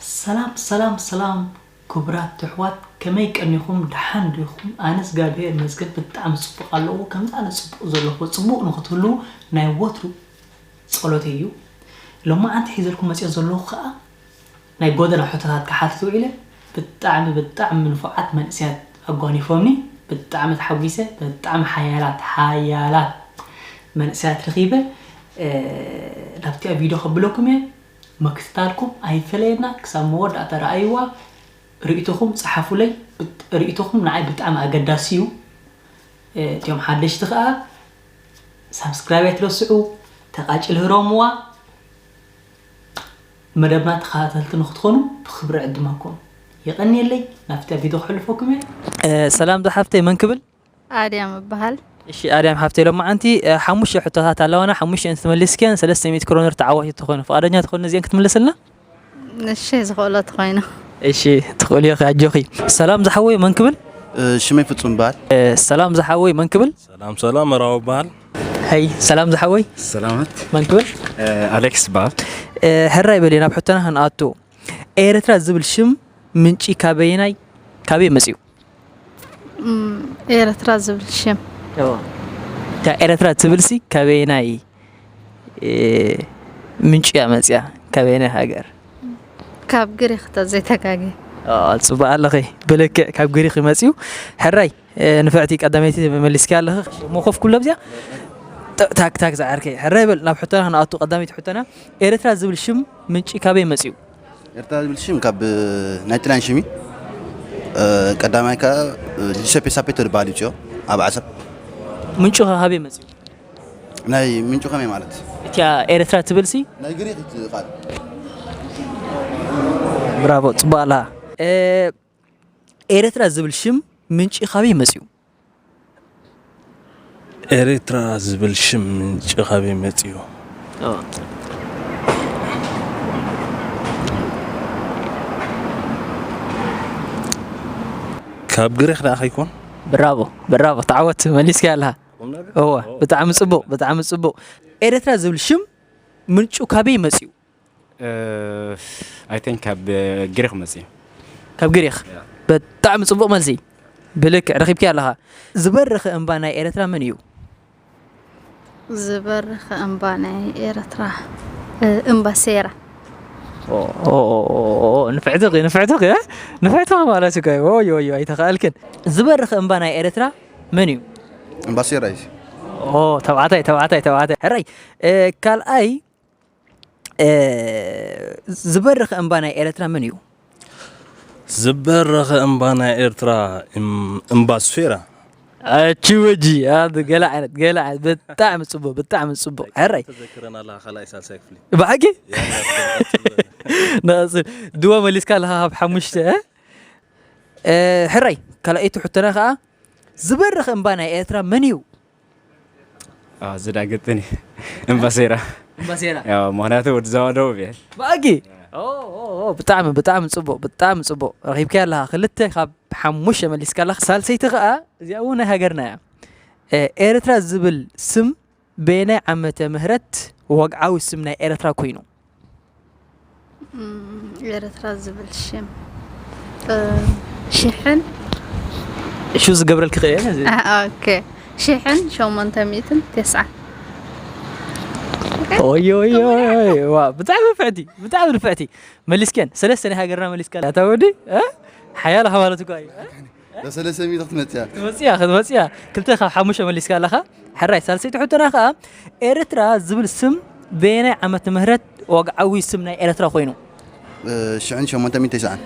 ሰላም ሰላም ሰላም ክቡራት ኣሕዋት፣ ከመይ ቀኒኹም? ደሓን ዲኹም? ኣነስ እግዚኣብሔር ይመስገን ብጣዕሚ ጽቡቕ ኣለኹ። ከምዚ ኣነ ጽቡቕ ዘለኹ ጽቡቕ ንኽትህልዉ ናይ ወትሩ ጸሎተይ እዩ። ሎማዓንቲ ሒዘልኩም መጺኦ ዘለኹ ከኣ ናይ ጎደና ሕቶታት ክሓትት ውዒለ። ብጣዕሚ ብጣዕሚ ንፉዓት መንእሰያት ኣጓኒፎምኒ። ብጣዕሚ ተሓጒሰ። ብጣዕሚ ሓያላት ሓያላት መንእሰያት ረኺበ። ናብቲኣ ቪድዮ ከብለኩም እየ። ምክትታልኩም ኣይፈለየና። ክሳብ መወዳእታ ረኣይዋ። ርእይቶኹም ጸሓፉለይ። ርእይቶኹም ንዓይ ብጣዕሚ ኣገዳሲ እዩ። እቲኦም ሓደሽቲ ከኣ ሳብስክራይብ ኣይትረስዑ። ተቓጭል ህረምዋ። መደብና ተኸታተልቲ ንክትኾኑ ብክብሪ ዕድመኩም። የቐንየለይ። ናብቲ ቪድዮ ክሕልፈኩም እየ። ሰላም ዝሓፍተይ፣ መን ክብል? ኣድያም እበሃል። እሺ ኣድያም ሓፍተይ፣ ሎማዓንቲ ሓሙሽተ ሕቶታት ኣለዋና። ሓሙሽተ እንትመሊስክየን ሰለስተ ሚእቲ ክሮነር ተዓዋቲት ትኾኒ። ፍቓደኛ ትኾኒ እዚአን ክትምልስልና? እሺ ዝኽእሎ ተኾይኑ። እሺ ትኽእልዮ ኣጆኺ። ሰላም ዝሓወይ፣ መን ክብል? ሽመይ ፍጹም እበሃል። ሰላም ዝሓወይ፣ መን ክብል? ሰላም ሰላም፣ መራዊ እበሃል። ሀይ ሰላም ዝሓወይ። ሰላማት። መን ክብል? ኣሌክስ እበሃል። ሕራይ በሊ ናብ ሕቶና ክንኣቱ። ኤርትራ ዝብል ሽም ምንጪ ካበየናይ፣ ካበይ መጺኡ? ኤረትራ ዝብል ሽም። እታ ኤረትራ ትብልሲ ካበየናይ ምንጭ እያ መጽያ? ካበየናይ ሃገር? ካብ ግሪክ ተዘይተጋግየ። ጽቡቅ ኣለኺ ብልክዕ ካብ ግሪክ ይመጽዩ። ሕራይ ንፍዕቲ ቀዳመይቲ መመሊስኪ ኣለኺ። ሞኾፍ ኩሎ ብዚያ ታክ ታክ ዝዓርከይ ሕራይ በል ናብ ሕቶና ክንኣቱ ቀዳመይቲ ሕቶና ኤረትራ ዝብል ሽም ምንጪ ካበይ መጽዩ? ኤርትራ ዝብል ሽም ካብ ናይ ጥልያን ሽም እዩ። ቀዳማይ ከኣ ጁሰፔ ሳፔቶ ዝበሃል ይውፅኦ ኣብ ዓሰብ። ምንጩ ከ ካበይ መፅዩ? ናይ ምንጩ ከመይ ማለት? እቲያ ኤርትራ ትብል ሲ? ናይ ግሪክ እዩ እቲ ቃል። ብራቮ ፅቡቅ ኣላ። ኤረትራ ዝብል ሽም ምንጪ ካበይ መፅዩ? ኤሪትራ ዝብል ሽም ምንጪ ካበይ መጺኡ? ካብ ግሪኽ ደኣ ከይኮን? ብራቮ ብራቮ ተዓወት መሊስካያ ኣለኻ። እወ ብጣዕሚ ጽቡቕ ብጣዕሚ ጽቡቕ። ኤረትራ ዝብል ሽም ምንጩ ካበይ መጺኡ? I think ካብ ግሪኽ መጽዩ። ካብ ግሪኽ። ብጣዕሚ ጽቡቕ መልሲ። ብልክዕ ረኺብኪ ኣለኻ። ዝበረኸ እምባ ናይ ኤረትራ መን እዩ? ዝበረኸ እምባ ናይ ኤረትራ እምባ ሴራ። ንፍዕትኺ ንፍዕትኺ ንፍዕትኺ ማለት እኮ እዩ። ኦዮ ኦዮ ኣይተኻእልክን። ዝበረኸ እምባ ናይ ኤረትራ መን እዩ? እምባ ሴራ እዩ። ተባዕታይ ተባዕታይ ተባዕታይ። ሕራይ ካልኣይ ዝበረኸ እምባ ናይ ኤረትራ መን እዩ? ዝበረኸ እምባ ናይ ኤርትራ እምባ ስፌራ። ኣቺ ወጂ ገለ ዓይነት ገለ ዓይነት ብጣዕሚ ጽቡቕ ብጣዕሚ ጽቡቕ። ሕራይ ተዘክረና ኣለኻ ካልኣይ ሳልሳይ ክፍሊ። ብሓቂ ንቐጽል ድዋ መሊስካ ኣለኻ ካብ ሓሙሽተ። ሕራይ ካልኣይቲ ሕቶና ከኣ ዝበረኸ እምባ ናይ ኤርትራ መን እዩ? ዝዳግጥኒ እምባሴራ እምባሴራ ያው ምክንያቱ ወዲ ዞባ ደቡብ እየ። ብኣጊ ብጣዕሚ ብጣዕሚ ጽቡቅ ብጣዕሚ ጽቡቅ ረኺብካያ ኣለኻ። ክልተ ካብ ሓሙሽተ መሊስካ ኣለኻ። ሳልሰይቲ ከኣ እዚኣ እውን ናይ ሃገርና እያ። ኤርትራ ዝብል ስም በየናይ ዓመተ ምህረት ወግዓዊ ስም ናይ ኤርትራ ኮይኑ? ኤረትራ ዝብል ሽም ሽሕን እሹ ዝገብረልኪ ክእል እየ። ኦኬ ሽሕን ሸሞንተ ሚእትን ተስዓን። ኦዮ ኦዮ ዋ ብጣዕሚ ንፍዕቲ ብጣዕሚ ንፍዕቲ መሊስክየን ሰለስተ ናይ ሃገርና መሊስካ ኣታ ወዲ ሓያል ኢኻ ማለት እኳ እዩ። ለሰለሰ ሚእቲ ክትመጽያ ክትመጽያ ክትመጽያ ክልተ ካብ ሓሙሽተ መሊስካ ኣለኻ። ሕራይ ሳልሰይቲ ሕቶና ከኣ ኤርትራ ዝብል ስም በየናይ ዓመተ ምህረት ወግዓዊ ስም ናይ ኤርትራ ኮይኑ? ሽሕን ሸሞንተ ሚእትን ተስዓን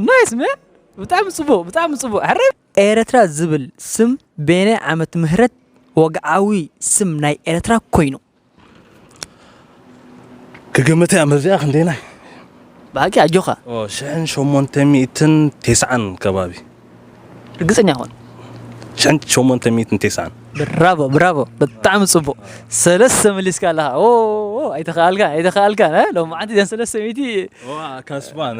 ናይስ መን ብጣዕሚ ጽቡቕ ብጣዕሚ ጽቡቕ። ሕራይ ኤርትራ ዝብል ስም በየናይ ዓመተ ምህረት ወግዓዊ ስም ናይ ኤርትራ ኮይኑ? ክግምት እያ መዚኣ ክንደይናይ ብሓቂ ኣጆኻ ሽሕን ሸሞንተ ሚእትን ተስዓን ከባቢ ርግፀኛ ኾን ሽሕን ሸሞንተ ሚእትን ተስዓን ብራቮ ብራቮ ብጣዕሚ ፅቡቅ ሰለስተ መሊስካ ኣለኻ ኣይተኸኣልካ ኣይተኸኣልካ ሎማዓንቲ ዘን ሰለስተ ሚእቲ ካስባን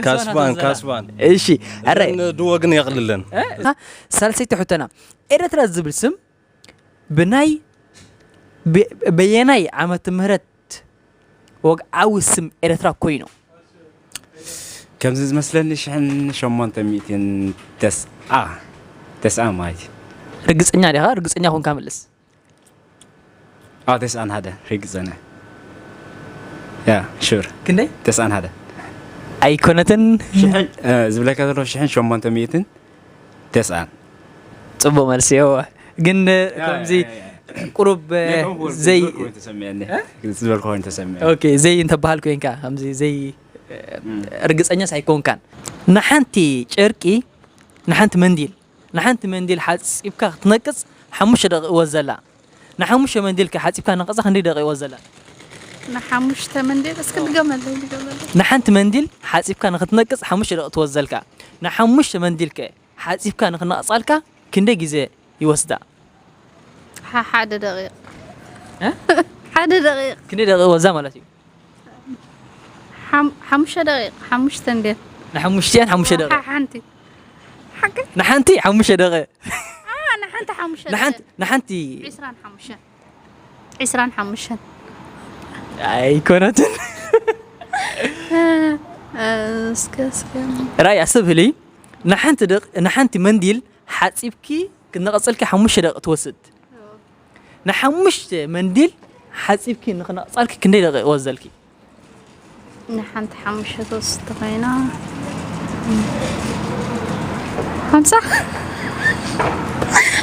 ካስባን ካስባን እሺ ኣረ ድወ ግን የቕልለን ሳልሰይቲ ሕቶና ኤረትራ ዝብል ስም ብናይ በየናይ ዓመተ ምህረት ወግዓዊ ስም ኤርትራ ኮይኑ? ከምዚ ዝመስለኒ ሽሕን ሸሞንተ ሚእትን ተስዓ ተስዓ ማለት እዩ። ርግጸኛ ዲኻ? ርግጸኛ ኮንካ መልስ። ኣዎ ተስዓን ሓደ ርግጸኛ። ያ ሹር። ክንደይ? ተስዓን ሓደ ኣይኮነትን። ሽሕን ዝብለካ ዘሎ ሽሕን ሸሞንተ ሚእትን ተስዓን። ጽቡቕ መልሲ። እወ ግን ከምዚ ቁሩብ ዘይ ኦኬ ዘይ እንተበሃል ኮይንካ ከምዚ ዘይ ርግጸኛስ ኣይኮንካን። ንሓንቲ ጨርቂ ንሓንቲ መንዲል ንሓንቲ መንዲል ሓጺብካ ክትነቅጽ ሓሙሽተ ደቂቕ ወዘላ። ንሓሙሽተ መንዲል ከ ሓጺብካ ነቐጻ ክንደይ ደቂቕ ወዘላ? ንሓሙሽተ መንዲል እስኪ ድገመለይ ድገመለይ። ንሓንቲ መንዲል ሓጺብካ ንክትነቅጽ ሓሙሽተ ደቂቕ ትወዘልካ። ንሓሙሽተ መንዲል ከ ሓጺብካ ንክነቕጻልካ ክንደይ ግዜ ይወስዳ? ሓ- ሓደ ደቂቕ እ? ሓደ ደቂቕ ክንደይ ደቂቕ ወዛ ማለት እዩ? ሓም- ሓሙሽተ ደቂቕ ሓሙሽተ እንዴት ንሓሙሽቲኣን ሓሙሽተ ደቂቕ ሓ- ሓንቲ ሓቂ ንሓንቲ ሓሙሽተ ደቂቕ ኣ፣ ንሓንቲ ሓሙሽተ ንሓንቲ ደቂቕ ንሓንቲ ዒስራን ሓሙሽተን ዒስራን ሓሙሽተን ኣይኮነትን። እስከ እስከ ራይ ኣሰብ ህሊ ንሓንቲ ደቂ ንሓንቲ መንዲል ሓጺብኪ ክነቐጸልኪ ሓሙሽተ ደቂ ትወስድ። ንሓሙሽተ መንዲል ሓጺብኪ ንክነቕጻልኪ ክንደይ ደቂ ወዘልኪ? ንሓንቲ ሓሙሽተ ትወስድ ኮይና ሓምሳ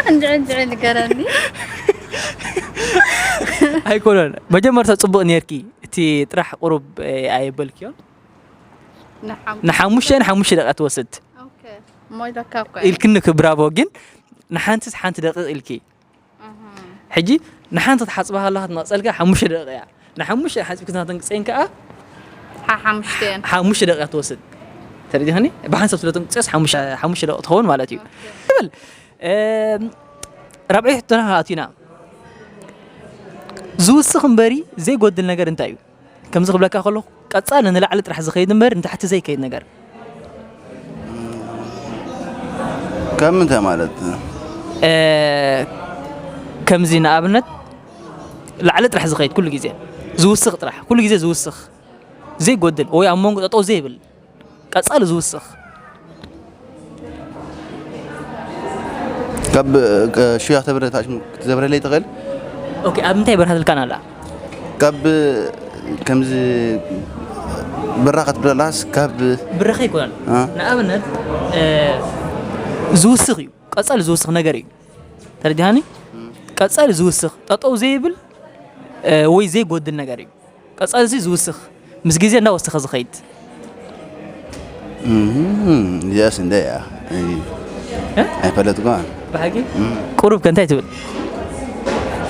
እንድዕል ድዕል ገረኒ ኣይኮነን። መጀመርታ ጽቡቕ ኔርኪ። እቲ ጥራሕ ቁሩብ ኣየበልክዮን። ንሓሙሽተ ንሓሙሽተ ደቂቃ ትወስድ። ኦኬ። እሞ ኢለካ እኮ ኢልክኒ ብራቮ። ግን ንሓንቲስ ሓንቲ ደቂቕ ኢልኪ። ሕጂ ንሓንቲ ክትሓጽባ ከለኻ ትመቕጸልካ ሓሙሽተ ደቂቕ እያ። ንሓሙሽተ ሓጺብኪ ክትነተንቅጸን ከኣ ሓ- ሓሙሽተ እየን። ሓሙሽተ ደቂቕ ትወስድ። ተረዲኽኒ? ብሓንሳብ ስለ ተንቅጸስ ሓሙሽተ ሓሙሽተ ደቂቕ ትኸውን ማለት እዩ። ትብል። እም፣ ራብዒ ሕቶና ኣቲና። ዝውስኽ እምበሪ ዘይጎድል ነገር እንታይ እዩ? ከምዚ ክብለካ ከለኹ ቀጻሊ ንላዕሊ ጥራሕ ዝኸይድ እምበር ንታሕቲ ዘይከይድ ነገር። ከም ምንታይ ማለት? እ፣ ከምዚ ንኣብነት ላዕሊ ጥራሕ ዝኸይድ ኩሉ ግዜ ዝውስኽ ጥራሕ ኩሉ ግዜ ዝውስኽ ዘይጎድል ወይ ኣብ መንጎ ጠጠው ዘይብል ቀጻሊ ዝውስኽ ካብ ሽያ ተብረ ታሽሙ ክትዘብረለይ ትኽእል? ኦኬ ኣብ ምንታይ በርሃትልካን ኣላ? ካብ ከምዚ ብራ ክትብለላስ ካብ ብረኸ ይኮናል እ? ንኣብነት እ፣ ዝውስኽ እዩ ቀጻሊ ዝውስኽ ነገር እዩ ተረዲሃኒ ቀጻሊ ዝውስኽ ጠጠው ዘይብል እ፣ ወይ ዘይጎድል ነገር እዩ ቀጻሊ እዚ ዝውስኽ ምስ ግዜ እንዳወሰኸ ዝኸይድ እም፣ እዚኣስ እንደ እያ ኣይፈለጥኳ ብሓቂ ቁሩብ ከ እንታይ ትብል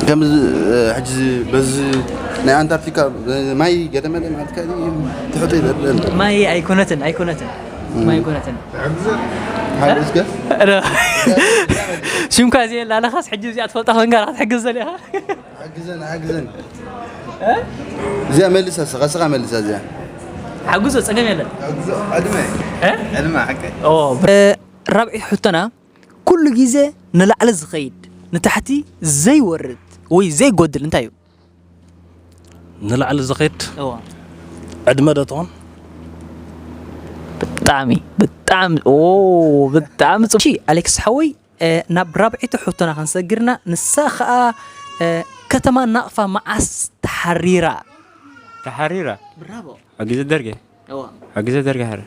ከም ሕጂ በዚ ናይ ኣንታርክቲካ ማይ ገደመለ ማለት ከ ትሕጡ ይበለን ማይ ኣይኮነትን ኣይኮነትን ማይ ኣይኮነትን ሓግዝከ ሽምካ እዚ ላለኻስ ሕጂ እዚኣ ትፈልጣ ኮንካ ክትሕግዝ ዘሊኻ ሓግዘን ሓግዘን እዚኣ መልሳ ስኻ ስኻ መልሳ እዚኣ ሓጉዞ ጸገም የለን ዕድመ ዕድመ ሓቀ ራብዒ ሕቶና ኩሉ ግዜ ንላዕሊ ዝኸይድ ንታሕቲ ዘይወርድ ወይ ዘይጎድል እንታይ እዩ ንላዕሊ ዝኸይድ እዋ ዕድመ ዶ ትኾን ብጣዕሚ ብጣዕሚ ኦ ብጣዕሚ ጽቡቅ ኣሌክስ ሓወይ ናብ ራብዒቲ ሕቶና ክንሰግርና ንሳ ከዓ ከተማ ናቕፋ መዓስ ተሓሪራ ተሓሪራ ብራቮ ኣብ ግዜ ደርጌ እዋ ኣብ ግዜ ደርጌ ሓረ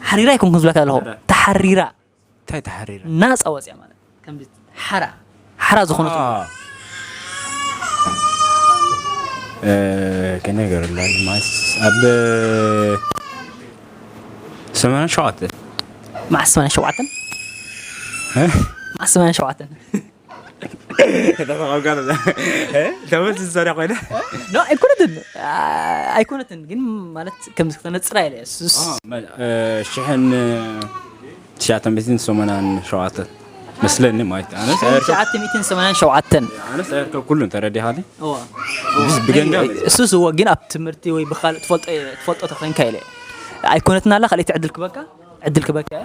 ሓሪራ ይኮንኩ ዝብለካ ኣለኹ ተሓሪራ እንታይ ተሓሪራ ናፃ ወፅያ ማለት ከምዚ ሓራ ሓራ ዝኾነት ከነገርላ ማስ ኣብ ሰማንያ ሸውዓተ መዓስ ሰማንያ ሸውዓተን መዓስ ሰማንያ ሸውዓተን ተመልስ ዝሰሪያ ኮይነ ኖ ኣይኮነትን ኣይኮነትን ግን ማለት ከምዚ ክተነፅራ ኢለ ሱስ ሽሕን ትሽዓተ ሚእትን ሰማንያን ሸውዓተን መስለኒ ማለት ኣነስ ኣየርከ ትሽዓተ ሚእትን ሰማንያን ሸውዓተን ኣነስ ኣየርከ ኩሉን ተረዲኻኒ እዋ ብስ ብገንዳ እሱስ እዎ ግን ኣብ ትምህርቲ ወይ ብካልእ ትፈልጦ ትፈልጦ ተኮይንካ ኢለ ኣይኮነትን ኣላ ካልኣይቲ ዕድል ክበካ ዕድል ክበካ እያ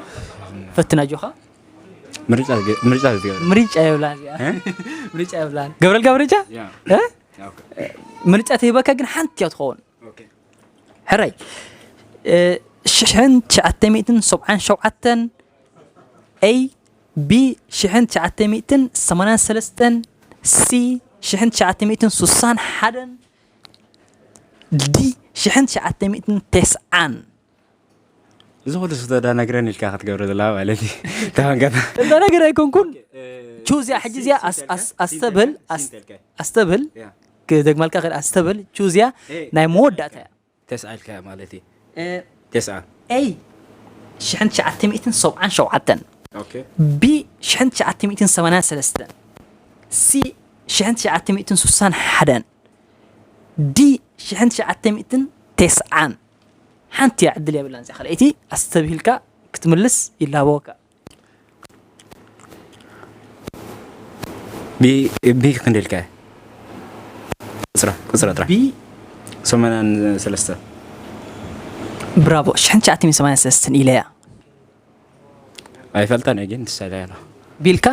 ፈትን ኣጆኻ ምርጫ ዝገ- ምርጫ ዝገ- ምርጫ የብላን እዚኣ ምርጫ የብላን ገብረልካ ምርጫ ያ እ? ምርጫ ተሂበካ ግን ሓንቲ እያ ትኸውን። ሕራይ ሽሕን ትሽዓተ ሚእትን ሰብዓን ሸውዓተን፣ A፣ B ሽሕን ትሽዓተ ሚእትን ሰማንያን ሰለስተን፣ C ሽሕን ትሽዓተ ሚእትን ስሳን ሓደን፣ D ሽሕን ትሽዓተ ሚእትን ተስዓን። እዚ ኩሉ ዝተዳነግረን ኢልካ ክትገብረ ዘለካ ማለት እዩ። ተመንገታ ተዳነግረ ኣይኮንኩን። ቹዝ እያ ሕጂ እዚኣ ኣስ- ኣስ- ኣስተብህል ኣስ- ኣስተብህል ክደግመልካ ክእል ኣስተብህል ቹዝ እያ ናይ መወዳእታ እያ። ተስዓ ኢልካ ማለት እዩ። እ፣ ተስዓ A ሽሕን ትሽዓተ ሚእትን ሰብዓን ሸውዓተን፣ ኦኬ B ሽሕን ትሽዓተ ሚእትን ሰማንያን ሰለስተን፣ C ሽሕን ትሽዓተ ሚእትን ስሳን ሓደን፣ D ሽሕን ትሽዓተ ሚእትን ተስዓን። ሓንቲ እያ ዕድል የብላን እዚኣ ካልኣይቲ ኣስተብሂልካ ክትምልስ ይላበወካ። ቢ ቢ ክንደልካ ቁፅራ ቁፅራ ጥራሕ B ሰማንያን ሰለስተ ብራቮ ሽሕን ትሽዓተ ሚእትን ሰማንያን ሰለስተን ኢለያ። ኣይፈልጣን እየ ግን ትሰለያ ኣሎ ቢልካ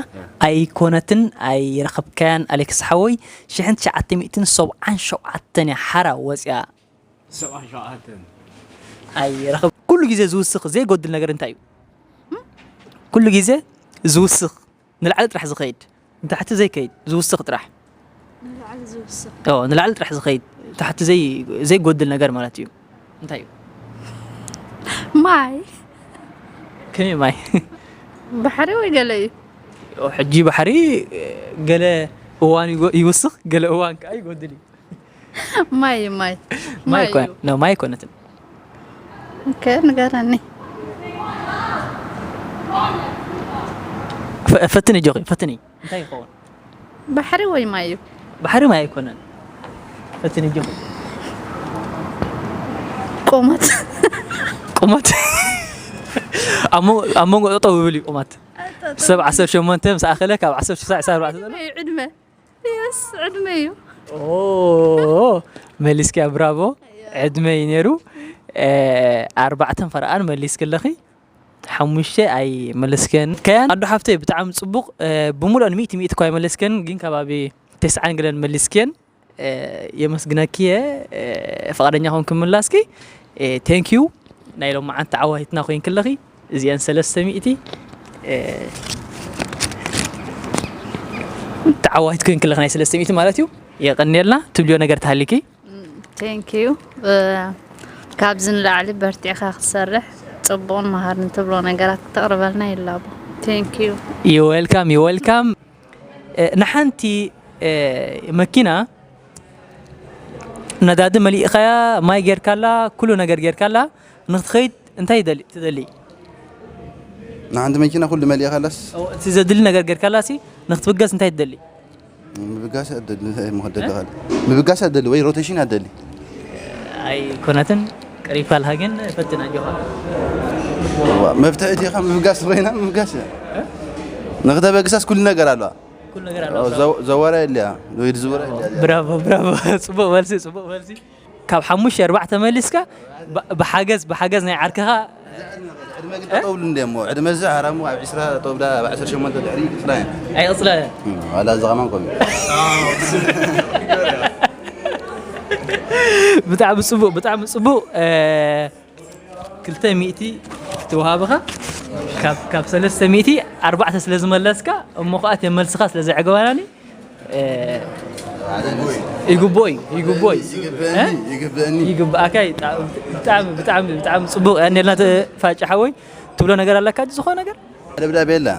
ኣይኮነትን ኣይረኸብካያን ኣሌክስ ሓወይ። ሽሕን ትሽዓተ ሚእትን ሰብዓን ሸውዓተን እያ ሓራ ወፅያ። ኣይረኸብ ኩሉ ግዜ ዝውስኽ ዘይጎድል ነገር እንታይ እዩ? ኩሉ ግዜ ዝውስኽ ንላዕሊ ጥራሕ ዝኸይድ ንታሕቲ ዘይከይድ ዝውስኽ ጥራሕ። ንላዕሊ ዝውስኽ ኦ ንላዕሊ ጥራሕ ዝኸይድ ታሕቲ ዘይ ዘይጎድል ነገር ማለት እዩ። እንታይ እዩ? ማይ ከመይ ማይ? ባሕሪ ወይ ገለ እዩ ኦ ሕጂ ባሕሪ ገለ እዋን ይጎ- ይውስኽ ገለ እዋን ከዓ ይጎድል እዩ። ማይ እዩ ማይ ማይ እዩ። ኮ- ኖ ማይ ኣይኮነትን። ኦኬ ንገረኒ ፈ- ፈትኒ ጆኺ ፈትኒ እንታይ ይኸውን? ባሕሪ ወይ ማይ እዩ ባሕሪ ማይ ኣይኮነን። ፈትኒ ጆኺ ቁመት ቁመት ኣብ መንጎ- ኣብ መንጎ ጠጠው ይብል እዩ ቁመት ሰብ ዓሰርተ ሸሞንተ ምስ ኣኸለ ካብ ዓሰርተ ሽዱሽተ ክሳብ ኣርባዕተ ዘሎ እዩ ዕድመ የስ ዕድመ እዩ ኦ መሊስኪያ ብራቮ። ዕድመ እዩ ነይሩ። ኣርባዕተን ፈረቓን መሊስኪ ኣለኺ። ሓሙሽተ ኣይመለስክን ከያን ኣዶ ሓፍተይ ብጣዕሚ ፅቡቕ። ብሙሉእን ሚእቲ ሚእቲ እኳ ኣይመለስክን ግን ከባቢ ተስዓን ገለን መሊስክን። የመስግነኪ እየ ፍቓደኛ ኮንኪ ምላስኪ። Thank you ናይ ሎማዓንቲ ተዓዋሂትና ኮይንኪ ኣለኺ። እዚአን ሰለስተ ሚእቲ ተዓዋሂት ኮይንኪ ኣለኺ ናይ ሰለስተ ሚእቲ ማለት እዩ። የቐንየልና ትብልዮ ነገር ተሃሊኪ? Thank you ካብዚ ንላዕሊ በርቲዕካ ክትሰርሕ ፅቡቕን መሃርን ትብሎ ነገራት ክተቕርበልና ይላቦ። Thank you You welcome you welcome። ንሓንቲ መኪና ነዳዲ መሊእኻያ ማይ ጌርካላ ኩሉ ነገር ጌርካላ ንክትኸይድ እንታይ ይደሊ ትደሊ? ንሓንቲ መኪና ኩሉ መሊእኻላስ እቲ ዘድሊ ነገር ጌርካላሲ ንክትብገስ እንታይ ትደሊ? ምብጋስ ኣደሊ እንታይ እሞ ክደሊ ኻል ምብጋስ ኣደሊ ወይ ሮቴሽን ኣደሊ ኣይኮነትን ቀሪፋልሃ ግን ፈትና ጆኻ መፍትሒ እቲ ካብ ምብጋስ ኮይና ምብጋስ እያ። ንክተበግሳስ ኩሉ ነገር ኣለዋ። ኩሉ ነገር ኣዎ፣ ኣለዋ። ዘው- ዘወራ የለያ ወይ ዝወራ የለያ። ብራቮ ብራቮ ጽቡቕ መልሲ ጽቡቕ መልሲ። ካብ ሓሙሽተ ኣርባዕተ መሊስካ ብ- ብሓገዝ ብሓገዝ ናይ ዓርክኻ ዕድመ ግን ጠጠው ብሉ እንደ እሞ ዕድመ እዚ ሓራሙ ኣብ ዕስራ ጠብዳ ኣብ ዓሰርተ ሸሞንተ ድሕሪ ይቅፅላ እየን። ኣይቕጽላን። እም፣ ዋላ እዚ ከማን ከምኡ ብጣዕሚ ጽቡቕ ብጣዕሚ ጽቡቕ። ክልተ ሚእቲ ክትወሃብኻ ካብ ካብ ሰለስተ ሚእቲ ኣርባዕተ ስለ ዝመለስካ እሞ ከኣ እቲ መልስኻ ስለ ዘዕገበናኒ ይግብኦ እዩ ይግብኦ እዩ። ይግብእኒ ይግብእኒ ይግብኣካ እዩ። ብጣዕሚ ብጣዕሚ ብጣዕሚ ጽቡቕ ያኔልና ፋጫ ሓወይ ትብሎ ነገር ኣለካ ዝኾነ ነገር ደብዳቤ የለ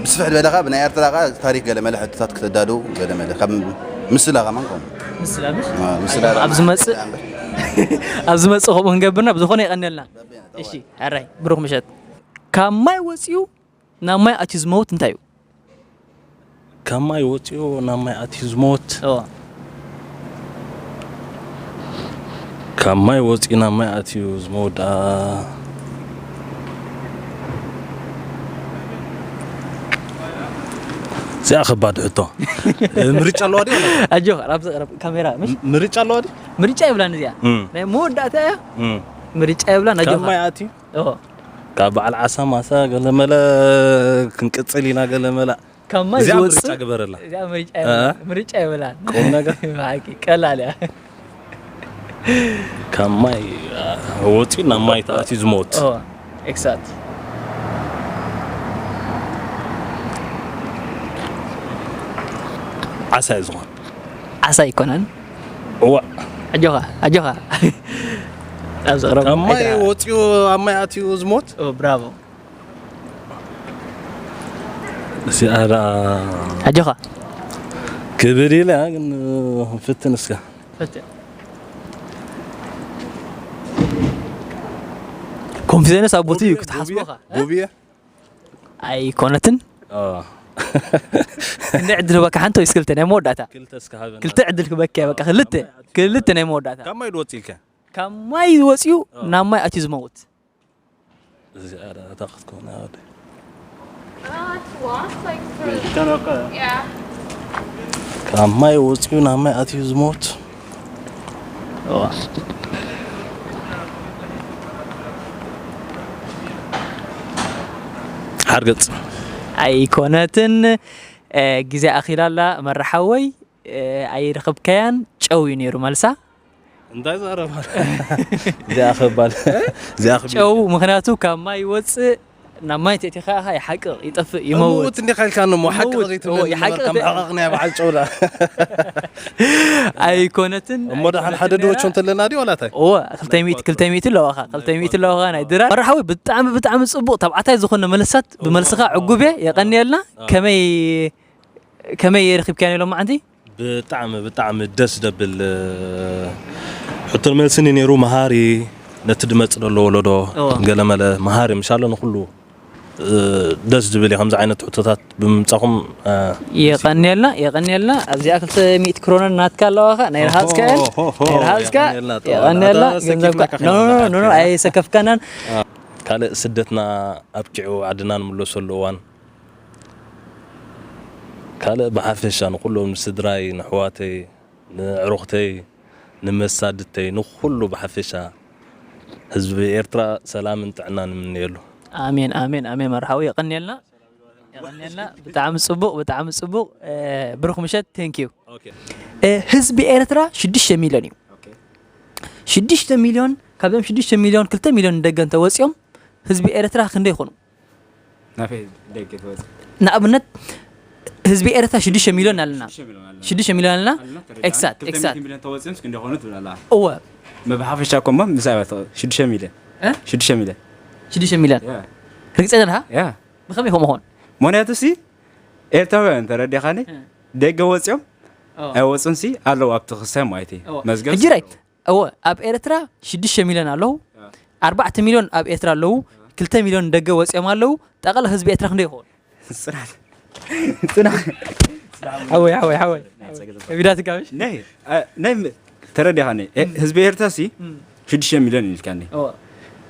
ብስፍሕ ዝበለ ካብ ናይ ኤርትራ ካ ታሪክ ገለመለ ሕቶታት ክተዳሉ ገለመለ ካብ ምስላ ከማን ከም ምስላ ምሽ ምስላ ኣብ ዝመጽእ ኣብ ዝመጽእ ከምኡ ክንገብርና ብዝኾነ የቐንየልና። እሺ ኣራይ ብሩኽ ምሸት። ካብ ማይ ወፂኡ ናብ ማይ ኣትዩ ዝመውት እንታይ እዩ? ካብ ማይ ወፂኡ ናብ ማይ ኣትዩ ዝመውት እዎ ካብ ማይ ወፂኡ ናብ ማይ ኣትዩ ዝመውት ደኣ እዚኣ ከባድ ሕቶ ምርጫ ኣለዋ ድዩ ኣጆ ኣብዚ ቅረብ ካሜራ ምሽ ምርጫ ኣለዋ ድዩ ምርጫ የብላን እዚኣ ናይ መወዳእታ እያ። ምርጫ የብላን ኣጆ ካብ ማይ ኣትዩ እዎ ካብ በዓል ዓሳ ማሳ ገለመለ ክንቅፅል ኢና ገለመለ ካብ ማይ እዚኣ ዝወፅእ ምርጫ ግበረላ። እዚኣ ምርጫ የብላን። ምርጫ የብላን። ቁም ነገር ብሓቂ ቀላል እያ። ካብ ማይ ወፂኡ ናብ ማይ ተኣትዩ ዝመወት ኦ፣ ኤክሳክት። ዓሳ እዩ ዝኾን። ዓሳ ኣይኮነን። እዋ ኣጆኻ ኣጆኻ። ኣብ ዘቕረብ ካብ ማይ ወፂኡ ኣብ ማይ ኣትዩ ዝሞት ብራቮ። እዚኣ ደኣ ኣጆኻ። ክብል ኢለ ግን ፍትን እስከ ፈትያ። ኮንፊደንስ ኣብ ቦትኡ እዩ ክትሓስቦኻ። ጉብየ ኣይኮነትን። እንደ ዕድል ህበካ ሓንቲ ወይስ ክልተ ናይ መወዳእታ? ክልተ እስከ ሃበና ክልተ ዕድል ክበካ በቃ ክልተ ክልተ ናይ መወዳእታ። ካብ ማይ ድወፂ ኢልካ ካብ ማይ ወፂኡ ናብ ማይ ኣትዩ ዝመውት። እዚኣ ደኣ እታ ክትከውን ኣወደ Uh, if you want, like, for, yeah. ካብ ማይ ወፂኡ ናብ ማይ ኣትዩ ዝሞት ሓርገፅ ኣይኮነትን። ግዜ ኣኺላ ኣላ መራሓወይ። ኣይረኸብካያን ጨው እዩ ነይሩ መልሳ። እንታይ ዘረባ እዚኣ ክባል እዚኣ ክብል ጨው ምክንያቱ ካብ ማይ ይወፅእ ናብ ማይ ተእቲኻ ይሓቅቕ ይጠፍእ ይመውት። እሙት እንዲኻ ኢልካ እሞ ሓቂ እሙት፣ ዘይትብለኒ እዎ፣ ይሓቂ ነበርካ ዘይትብል። መሓቐቕ ናይ በዓል ጨውዳ ኣይኮነትን እሞ ደሓን ሓደ ድወቸ እንተለና ድዩ ዋላ እንታይ እዎ ክልተ ሚእቲ ክልተ ሚእቲ ኣለዋኻ ክልተ ሚእቲ ኣለዋኻ ናይ ድራር መርሓዊ ብጣዕሚ ብጣዕሚ ፅቡቕ ተብዓታይ ዝኾነ መልሳት ብመልስኻ ዕጉብ እየ የቐንየልና። ከመይ ከመይ ረኺብካዮ ሎማዓንቲ? ብጣዕሚ ብጣዕሚ ደስ ደብል ሕቶን መልስን እዩ ነይሩ። መሃሪ ነቲ ድመፅ ዘሎ ወለዶ እዎ። ገለመለ መሃሪ ምሻሎ ንኩሉ ደስ ዝብል እዩ። ከምዚ ዓይነት ሕቶታት ብምምፃኹም የቐንየልና የቐንየልና። ኣብዚኣ ክልተ ሚእቲ ክሮነን ናትካ ኣለዋኻ ናይ ረሃፅካ እየን። ናይ ረሃፅካ የቐንየልና ጥዋ። የቐንየልና ኣታ ገንዘብካ ሰኪፍናካ ኖ ኖ ኖ ከይንበላ። ኣይሰከፍካናን። ካልእ ስደትና ኣብቂዑ ዓድና ንምለሰሉ እዋን ካልእ ብሓፈሻ ንኩሎም ንስድራይ ንኣሕዋተይ ንዕሩኽተይ ንመሳድተይ ንኩሉ ብሓፈሻ ህዝቢ ኤርትራ ሰላምን ጥዕናን ንምነየሉ። ኣሜን ኣሜን ኣሜን መርሓዊ የቐንየልና። የቐንየልና። ብጣዕሚ ፅቡቕ ብጣዕሚ ፅቡቕ። ብሩኽ ምሸት። Thank you። ህዝቢ ኤርትራ ሽዱሽተ ሚልዮን እዩ። ሽዱሽተ ሚልዮን ካብዞም ሽዱሽተ ሚልዮን ክልተ ሚልዮን ንደገ እንተወፂኦም ህዝቢ ኤርትራ ክንደይ ይኾኑ? ናበይ ደገ ትወፅእ? ንኣብነት ህዝቢ ኤርትራ ሽዱሽተ ሚልዮን ኣለና። ሽዱሽተ ሚልዮን ኣለና። ኣለና፣ ተረዲኣና። ኤክሳክት ክልተ ኤክሳክት። ሚእቲ ሚልዮን ተወፂኦም እስኪ እንደኾኑ ትብል ኣላ። እወ መብሓፈሻ እኮ እሞ ምስ ኣባት ሽዱሽተ ሚልዮን እ? ሽዱሽተ ሚልዮን ሽዱሽተ ሚልዮን ያ ርግፀኛ ነህ? ያ ብኸመይ ከምኡ ኾን? ምክንያቱ ሲ ኤርትራውያን ተረዲኻኒ እ። ደገ ወፂኦም ኦ። ኣይወፁን ሲ ኣለዉ ኣብቲ ክሳይ ማለት እዩ ኦ። መዝገብ ሕጂ ራይት እወ ኣብ ኤርትራ ሽዱሽተ ሚልዮን ኣለዉ። ኣርባዕተ ሚልዮን ኣብ ኤርትራ ኣለዉ። ክልተ ሚልዮን ደገ ወፂኦም ኣለዉ። ጠቕላላ ህዝቢ ኤርትራ ክንደይ ይኸውን? ፅናት ፅናት ሓወይ ሓወይ ሓወይ ቢዳትካ ምሽ ናይ አ- ናይ ም- ተረዲኻኒ እ፣ ህዝቢ ኤርትራ ሲ ሽዱሽተ ሚልዮን ኢልካኒ እወ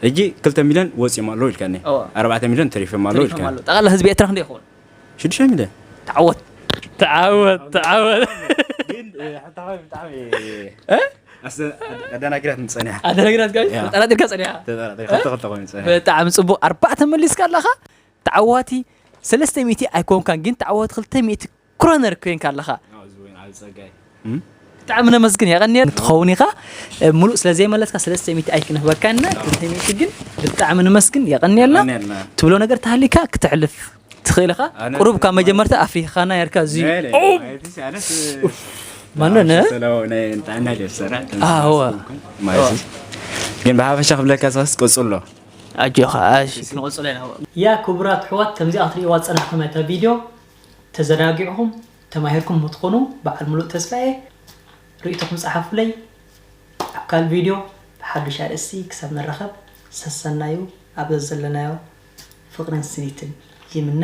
ሕጂ ክልተ ሚልዮን ወፂኦም ኣለዉ ኢልካኒ እወ። ኣርባዕተ ሚልዮን ተሪፎም ኣለዉ ተሪፎም ኢልካኒ ኣለዉ። ጠቕላላ ህዝቢ ኤርትራ ክንደይ ይኸውን? ሽዱሽተ ሚልዮን ተዓወት ተዓወት ተዓወት። ኣደናጊራት ንፀኒሓ ኣደነግራት ጋር ያ። ተጠራጢርካ ጸኒሓ። ተጠራጢርካ ተኸተኾ ይፀኒሓ ብጣዕሚ ጽቡቕ ኣርባዕተ መሊስካ ኣለኻ። ተዓዋቲ ሰለስተ ሚእቲ ኣይኮንካን ግን ተዓዋቲ ክልተ ሚእቲ ክሮነር ኮይንካ ኣለኻ። ብጣዕሚ ነመስግን የቐንየን ትኸውን ኢኻ። ሙሉእ ስለ ዘይመለስካ ሰለስተ ሚእቲ ኣይክንህበካና ክልተ ሚእቲ ግን ብጣዕሚ ንመስግን የቐንየልና። የቐንየልና። ትብሎ ነገር ተሃሊካ ክትሕልፍ ትኽእል ኢኻ። ኣነ ቁሩብ ካብ መጀመርታ ኣፍሪኻና ነርካ እዚ ናይ- ናይ- ማነ ነ ሰላው ናይ እንጣና ጀሰራ ኣዎ። ማለት ግን ብሓፈሻ ክብለካ ሰስ ቀጽሎ ኣጆኻ እሺ ክንቐጽሎ ኢና። ያ ክቡራት ኣሕዋት ከምዚኣ ክትርእይዋ ዝጸናሕኩም እታ ቪድዮ ተዘናጊዕኹም ተማሂርኩም ምትኾኑ በዓል ሙሉእ ተስፋ እየ። ርእይቶኹም ጸሓፉለይ። ኣብ ካልእ ቪድዮ ብሓዱሽ ኣርእስቲ ክሳብ ንራኸብ ሰሰናዩ ኣብ ዘዘለናዮ ፍቕርን ስኒትን ይምነ።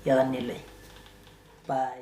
የቐንየለይ። ባይ።